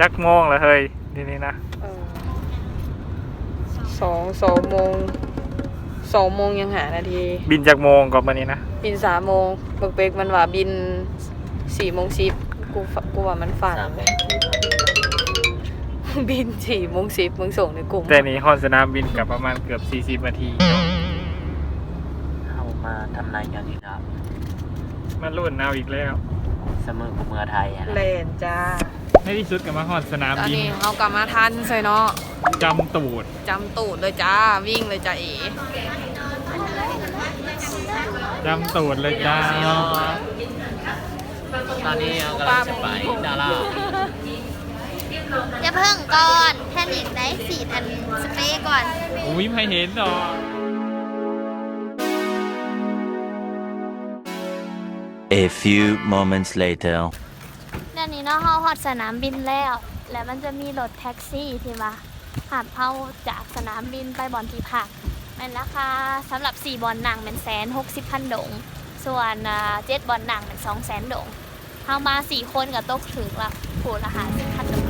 ຈັກໂມງລະເຮີ້ຍ ດຽວນີ້ນະ? ເອີ ສອງ ສອງໂມງ ສອງໂມງຍັງຫ້ານາທີ. ບິນຈັກໂມງກໍມື້ນີ້ນະ? ບິນສາມໂມງ. ບັກເປັກມັນວ່າບິນສີ່ໂມງສິບ. ກູ ກູວ່າມັນຝັນ. ສາມໂມງສິບ ບິນສີ່ໂມງສິບ ມຶງສົ່ງໃນກຸ່ມ. ແຕ່ນີ້ຮອດສະໜາມບິນກໍປະມານເກືອບສີ່ສິບນາທີ. ເຮົາມາທຳລາຍກັນອີກແລ້ວ. ມາລຸ້ນເອົາອີກແລ້ວ. ສະເໝີກູເມືອໄທຫັ້ນແຫຼະ. ແລ່ນຈ້າ. ໃນທີ່ສຸດກໍມາຮອດສະໜາມບິນ. ຕອນນີ້ເຮົາກໍມາທັນເຊີຍເນາະ. ຈຳຕູດ. ຈຳຕູດເລີຍຈ້າ. ວິ່ງເລີຍຈ້າເອ. ຈຳຕູດເລີຍຈ້າ. ຕອນນີ້ເຮົາກຳລັງຈະໄປດາລາ. ຢ່າເພິ່ງກ່ອນ ແພນິກໄດ້ ສີດອັນສະເປກ່ອນ. ໂອ້ຍ ໃຜເຫັນດອກ. A few moments later. ດຽວນີ້ເນາະ ເຮົາຮອດສະໜາມບິນແລ້ວ ແລະ ມັນຈະມີລົດແທັກຊີທີ່ວ່າຮັບເຮົາຈາກສະໜາມບິນໄປບ່ອນທີ່ພັກ. ແມ່ນລາຄາສຳລັບສີ່ບ່ອນນັ່ງແມ່ນແສນຫົກສິບພັນດົງ, ສ່ວນ ອ່າ ເຈັດບ່ອນນັ່ງແມ່ນສອງແສນດົງ. ເຮົາມາສີ່ຄົນກໍຕົກຖືກລະ ຜູ້ລະຫ້າສິບພັນດົງ.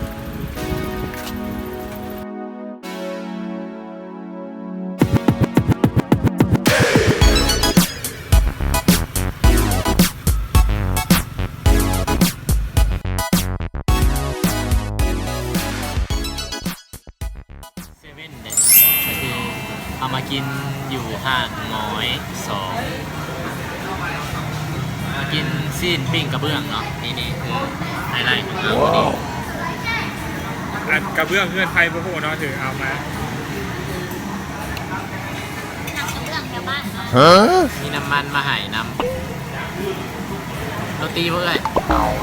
ເຊເວັ່ນເດ້ ກໍຄືເຮົາມາກິນຢູ່ຫ້າງງອຍສອງ ມາກິນຊີ້ນປີ້ງກະເບື້ອງເນາະ. ນີ້ ນີ້ຄືໄຮໄລຂອງເຮົາ. ອັນກະເບື້ອງເຮືອນໃຜບໍ່ຮູ້ເນາະ ຖືເອົາມາ. ກະເບື້ອງແຖວບ້ານເນາະ. ມີນ້ຳມັນມາໃຫ້ນຳ. ໂຣຕີບໍ່ເອື້ອຍ?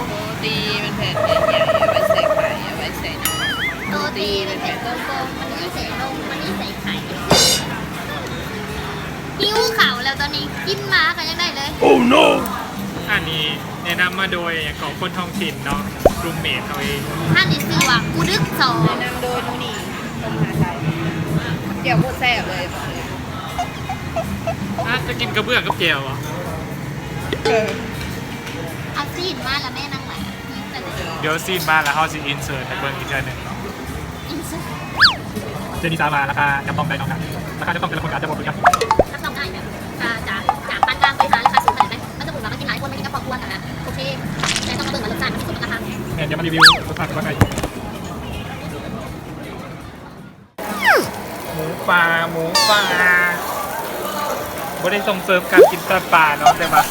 ໂຣຕີມັນແຜ່ນໃຫຍ່ໆ ເອົາໄວ້ໃສ່ໄຂ່ ເອົາໄວ້ໃສ່ນົມ. ໂຣຕີມັນແຜ່ນກົງໆ ມັນມີໃສ່ນົມ ມັນມີໃສ່ໄຂ່. ຫິວເຂົ້າແລ້ວຕອນນີ້ ກິນມາກໍຍັງໄດ້ເລີຍ. Oh no! ອັນນີ້ແນະນຳມາໂດຍຫຍັງເກາະ ຄົນທ້ອງຖິ່ນເນາະ ຣູມເມດເຮົາເອງ. ຮ້ານນີ້ຊື່ວ່າກູດຶກສອງ ແນະນຳໂດຍນູນີ ຄົນມະຫາໄຊ. ແຈ່ວໂຄດແຊບເລີຍ. ອາດຈະກິນກະເບື້ອງກັບແຈ່ວບໍ? ເອີ ເອົາຊີ້ນມາລະແມ່ນາງຫຼ້າ. ດຽວຊີ້ນມາລະເຮົາຊິອິນເສີດໃຫ້ເບິ່ງອີກເທື່ອໜຶ່ງເນາະ. ອິນເສີດ. ເຈນນີ້ສາມາດລາຄາຈັບຕ້ອງໄດ້ເນາະ. ລາຄາຈັບຕ້ອງແຕ່ລະຄົນກໍອາດຈະບໍ່ຄືກັນ. ຈັບຕ້ອງໄດ້ແບບ ຈາກ ຈາກປານກາງໄປຫາລາຄາສູງຂະໜາດໃດ? ມັນສະໝຸດວ່າມັນກິນຫຼາຍຄົນ ມັນກິນກັບຄອບຄົວຫັ້ນນະ. ໂອເຄ ແຕ່ຕ້ອງມາເບິ່ງວ່າລົດຊາດມັນຊິສົມລາຄາ. ແມ່ນ ດຽວມາຣີວິວລົດຊາດກ່ອນໄປ. ໝູປ່າ ໝູປ່າ ບໍ່ໄດ້ສົ່ງເສີມການກິນສັດປ່າເນາະ ແຕ່ວ່າ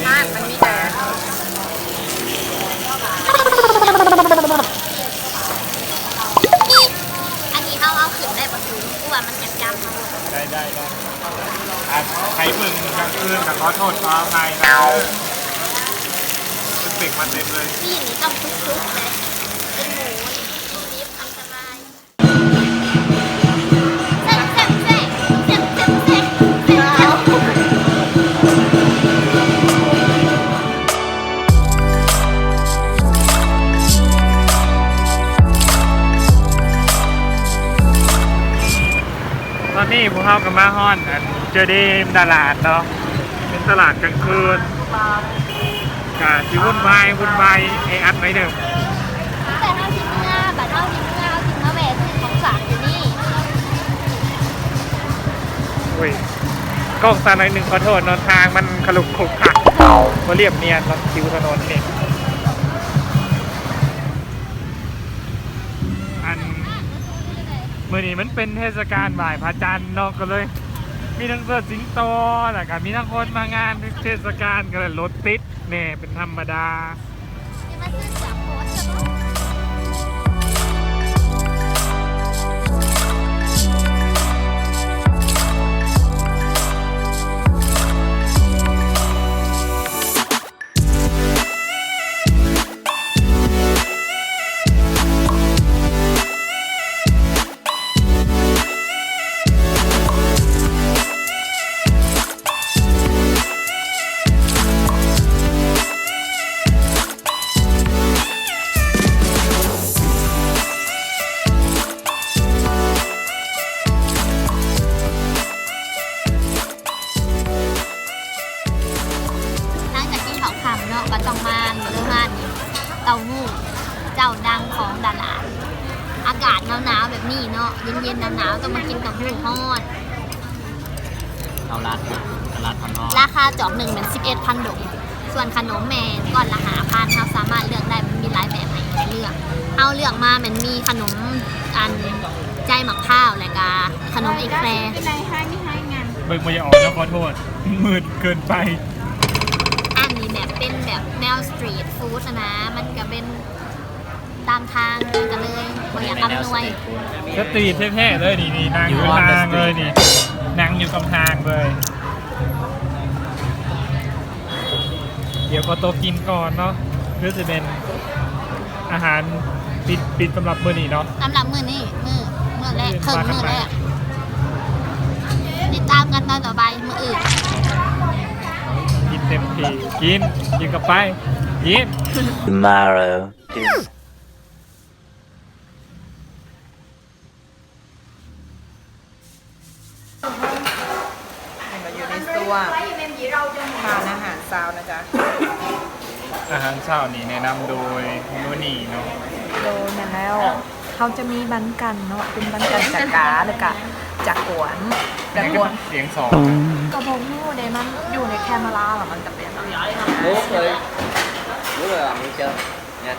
ມັນມີແຕ່ ອັນນີ້ເຮົາເອົາຂຶ້ນໄດ້ບໍ່? ຄືວ່າມັນຈຳໆ ເຮົາ ໄດ້ ໄດ້ ໄດ້. ອັນໃຜເບິ່ງກາງຄືນກໍຂໍໂທດຂໍອະໄພນະເດີ ເປັນເປັກມາເຕັມເລີຍ. ປີ້ງນີ້ຕ້ອງສຸກໆເດ້ ເປັນໝູນີ້ ດິບໆ ອັນຕະລາຍ. ຕອນນີ້ພວກເຮົາກໍມາຮອດອັນເຈີເດມຕະຫຼາດເນາະ ເປັນຕະຫຼາດກາງຄືນ. ກະຊິວຸ່ນວາຍ ວຸ່ນວາຍແອອັດໜ້ອຍໜຶ່ງ. ແຕ່ເຮົາຊິເມືອ ບັດເຮົາຊິເມືອ ເຮົາຊິມາແວ່ຊື້ຂອງຝາກຢູ່ນີ້. ໂອ້ຍ ກ້ອງສັ່ນໜ້ອຍໜຶ່ງ ຂໍໂທດເນາະ ທາງມັນຂະຫຼຸກຂຸກຂະ ບໍ່ລຽບນຽນເນາະ ຜິວຖະໜົນນີ້. ອັນ ມື້ນີ້ມັນເປັນເທດສະການໄຫວ້ພະຈັນເນາະ ກໍເລີຍມີທັງເຊີດສິງໂຕ ແລ້ວກໍມີທັງຄົນມາງານເທດສະການ ກໍເລີຍລົດຕິດແດ່ເປັນທຳມະດາ. ຫຼັງຈາກກິນເຂົ້າຄ່ຳເນາະ ກໍຕ້ອງມານີ້ເລີຍ ຮ້ານນີ້ ເຕົ້າຫູ້ຈ ເຈົ້າດັງຂອງດາລາດ. ອາກາດໜາວໆແບບນີ້ເນາະ ເຢັນໆໜາວໆ ຕ້ອງມາກິນເຕົ້າຫູ້ຮ້ອນ. ເອົາລາດ ລາດຮ້ອນໆ. ລາຄາຈອກໜຶ່ງແມ່ນສິບເອັດພັນດົງ ສ່ວນຂະໜົມແມ່ນກ້ອນລະຫ້າພັນ. ເຮົາສາມາດເລືອກໄດ້ ມັນມີຫຼາຍແບບໃຫ້ເລືອກ. ເຮົາເລືອກມາແມ່ນມີຂະໜົມ ອັນ ໃຈໝາກພ້າວ ແລະກະຂະໜົມເອແຄລ. ເບິ່ງບໍ່ຢາກອອກແລ້ວ ຂໍໂທດ ມືດເກີນໄປ. ອັນນີ້ແບບເປັນແບບແນວສະຕຣີດຟູດຫັ້ນນະ ມັນກະເປັນ ຕາມທາງ ກະເລີຍບໍ່ຢາກອຳນວຍ. ສະຕຣີດແທ້ໆເລີຍນີ້ ນີ້ນັ່ງຢູ່ທາງເລີຍນີ້ ນັ່ງຢູ່ກຳທາງເລີຍ. ດຽວຂໍຕົວກິນກ່ອນເນາະ ຄືຊິເປັນອາຫານປິດ ປິດສຳລັບມື້ນີ້ເນາະ ສຳລັບມື້ນີ້ ມື້ ມື້ແລກ ເຄິ່ງມື້ແລກ. ຕິດຕາມກັນຕອນຕໍ່ໄປ ມື້ອື່ນ. ກິນເຕັມທີ່ ກິນ ກິນເຂົ້າໄປ ກິນ. Tomorrow. ນີ້ກໍຢູ່ໃນຊ່ວງທານອາຫານເຊົ້ານະຈ໊ະ. ອາຫານເຊົ້ານີ້ແນະນຳໂດຍໂນນີເນາະ. ໂດຍ ແມ່ນແລ້ວ ເຮົາຈະມີບັນກັນເນາະ ເປັນບັນກັນຈາກາ ແລ້ວກະຈາກກວນ ຈາກກວນ ສຽງສອງ ກໍບໍ່ຮູ້ເດ້ ມັນຢູ່ໃນແຄມເມລາ ແລ້ວມັນຈະເປັນ ໂອ້ຍ ຮູ້ແລ້ວ ມີເຈົ້າ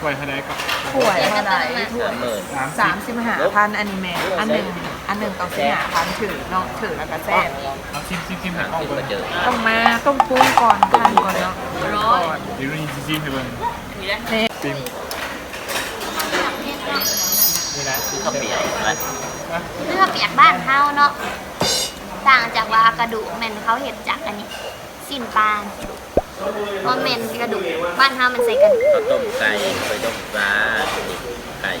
ຖ້ວຍເທົ່າໃດກໍ ຖ້ວຍເທົ່າໃດ? ຖ້ວຍສາມສິບຫ້າພັນ. ອັນນີ້ແມ່ນ ອັນໜຶ່ງ ອັນໜຶ່ງຕ້ອງສິບຫ້າພັນ ຖືກເນາະ ຖືກແລ້ວກໍແຊບ. ເອົາຊິມ ຊິມ ຊິມໃຫ້ເບິ່ງ. ຕ້ອງມາ ຕ້ອງປຸງກ່ອນ ທານກ່ອນເນາະ ປຸງກ່ອນ. ດຽວນີ້ຊິຊິມໃຫ້ເບິ່ງ. ນີ້ ຊິມ. ນີ້ແຫຼະ ຄືເຂົ້າປຽກ ຄືເຂົ້າປຽກບ້ານເຮົາເນາະ ຕ່າງຈາກວ່າກະດູກແມ່ນເຂົາເຮັດຈາກອັນນີ້ ຊີ້ນປາ ບໍ່ແມ່ນກະດູກ ບ້ານເຮົາມັນໃສ່ກະດູກ. ເຂົ້າຕົ້ມໄກ່ ເຂົ້າຕົ້ມປາ ໄກ່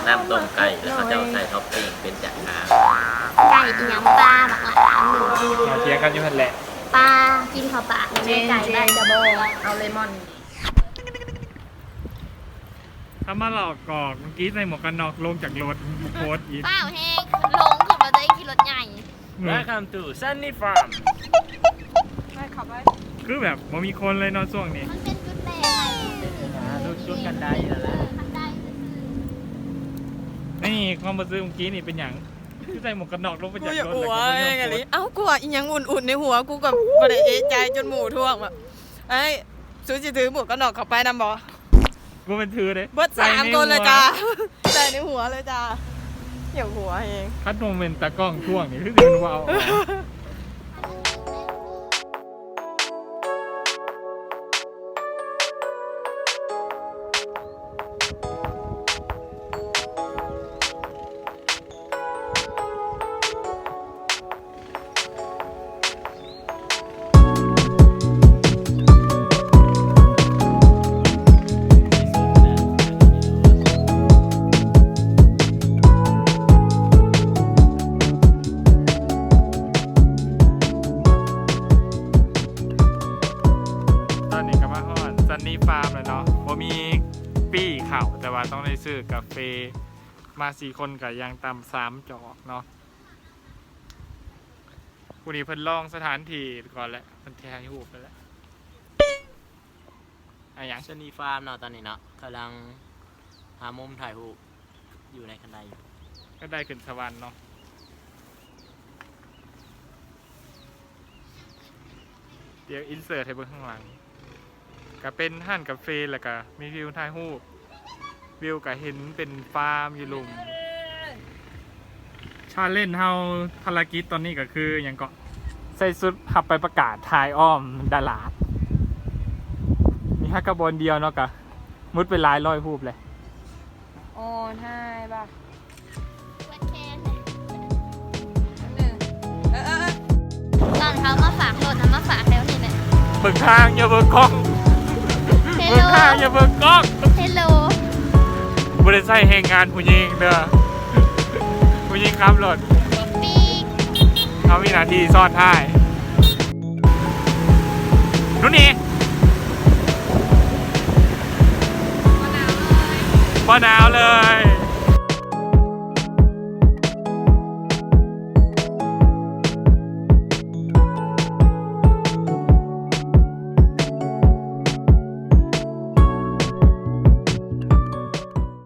ນ້ຳຕົ້ມໄກ່ ແລ້ວເຂົາເຈົ້າໃສ່ທັອບປິງເປັນຈາກກາ ໄກ່ອີ່ຫຍັງ ປາ ບັກຫຼາຍ. ມາຖຽງກັນຢູ່ຫັ້ນແຫຼະ ປາກິນເຂົ້າປາກ ແມ່ນໄກ່ ເຈ ໄດ້ ຈະບອກ ເອົາເລມອນ. ຖ້າມາຫຼອກກອກ ເມື່ອກີ້ໃສ່ໝວກກັນນັອກລົງຈາກລົດ ໂພສອີກ ຟ້າວແຮງ ລົງ ຂຶ້ນມາຕົວເອງຂີ່ລົດໃຫຍ່. Welcome to Sunny Farm. ໄປ ເຂົ້າໄປ ຄືແບບບໍ່ມີຄົນເລີຍເນາະຊ່ວງນີ້ ມັນເປັນຈຸດແລກ ອ່າ ຈຸດ ຈຸດຄັນໄດນັ້ນແຫຼະ ຄັນໄດຊື່ໆ. ນີ້ຄວາມຮູ້ສຶກເມື່ອກີ້ນີ້ເປັນຫຍັງ? ຄືໃສ່ໝວກກັນນັອກລົງໄປຈາກລົດ ແລ້ວກໍບໍ່ມີຄົນ. ເອົ້າ ກູວ່າອີ່ຫຍັງອຸ່ນໆໃນຫົວ ກູກໍບໍ່ໄດ້ເອະໃຈ ຈົນໝູ່ທ້ວງວ່າ ເອີຍ ສູຊິຖືໝວກກັນນັອກເຂົ້າໄປນຳບໍ່? ບໍ່ແມ່ນຖືເດ້ ເບິດສາມຄົນເລີຍຈ້າ ໃສ່ໃນຫົວເລີຍຈ້າ ຢາກຫົວແຮງ. ຄັນບໍ່ແມ່ນຕາກ້ອງທ້ວງນີ້ ຄືຊິແມ່ນວ່າເອົາອອກ. ຕອນນີ້ກໍມາຮອດ Sunny Farm ແລ້ວເນາະ ບໍ່ມີປີ້ເຂົ້າ ແຕ່ວ່າຕ້ອງໄດ້ຊື້ກາເຟ ມາສີ່ຄົນກໍຢ່າງຕ່ຳສາມຈອກເນາະ. ຜູ້ນີ້ເພິ່ນລອງສະຖານທີ່ກ່ອນແຫຼະ ເພິ່ນຖ່າຍຮູບໄປແລ້ວ. ອາຫຍັງ? Sunny Farm ເນາະ ຕອນນີ້ເນາະ ກຳລັງຫາມຸມຖ່າຍຮູບຢູ່ໃນຄັນໄດຢູ່ ຄັນໄດຂຶ້ນສະຫວັນເນາະ. ດຽວອິນເສີດໃຫ້ເບິ່ງຂ້າງຫຼັງ ກະເປັນຮ້ານກາເຟ ແລ້ວກະມີວິວຖ່າຍຮູບ ວິວກະເຫັນເປັນຟາມຢູ່ລຸ່ມ. ຊາເລນເຮົາ ພາລະກິດຕອນນີ້ກະຄືຫຍັງເກາະ ໃສ່ຊຸດຮັບໃບປະກາດຖ່າຍອ້ອມດາລາດ ມີຮັກກະບອນດຽວເນາະ ກະໝົດໄປຫຼາຍຮ້ອຍຮູບແຫຼະ. ໂອ້ ຖ່າຍບໍ່ ເອີ ເອີ ເອີ ຕອນເຂົາມາຝາກລົດ ເຮົາມາຝາກແຖວນີ້ແຫຼະ. ເບິ່ງທາງ ຢ່າເບິ່ງກ້ອງ ເບິ່ງທາງ ຢ່າເບິ່ງກ້ອງ. ເຮລໂລ ບໍ່ໄດ້ໃຊ້ແຮງງານຜູ້ຍິງເດີ ຜູ້ຍິງຂັບລົດປີກ ເຮົາມີໜ້າທີ່ຊ້ອນທ້າຍ. ໂນ່ນນີ້ ບໍ່ໜາວເລີຍ ບໍ່ໜາວເລີຍ.